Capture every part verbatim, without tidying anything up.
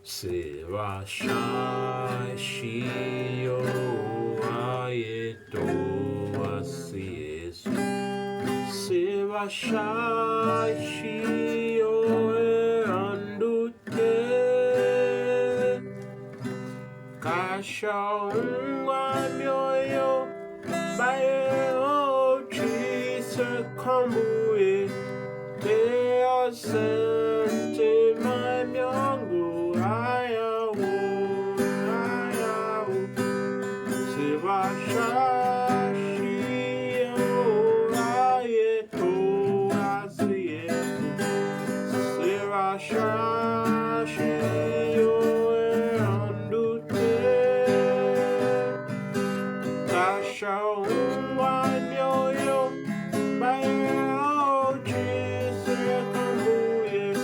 Se va sha ishigh you a er tor ase Yesu. Se va sha ishigh you er Aôndo Ter. Ka sha u ungwan imoyou mba er ou cii se kômbo er Ter a sente ma imôngo a ya wou, a ya wou. Se va sha ishigh you a er tor ase Yesu. Se va sha ishigh you er Aôndo Ter. Ka sha u ungwan imoyou mba er ou cii se kômbo er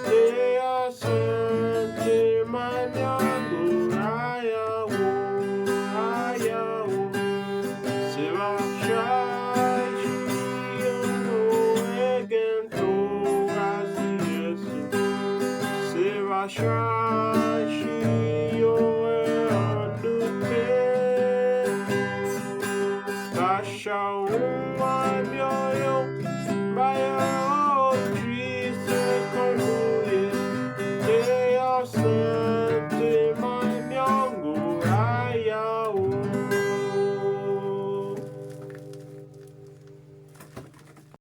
Ter a sente ma imôngo a ya wou, a ya wou. Se va sha ishigh you egen tor ase Yesu. Se va sha ishigh you er Aôndo Ter. Ka sha u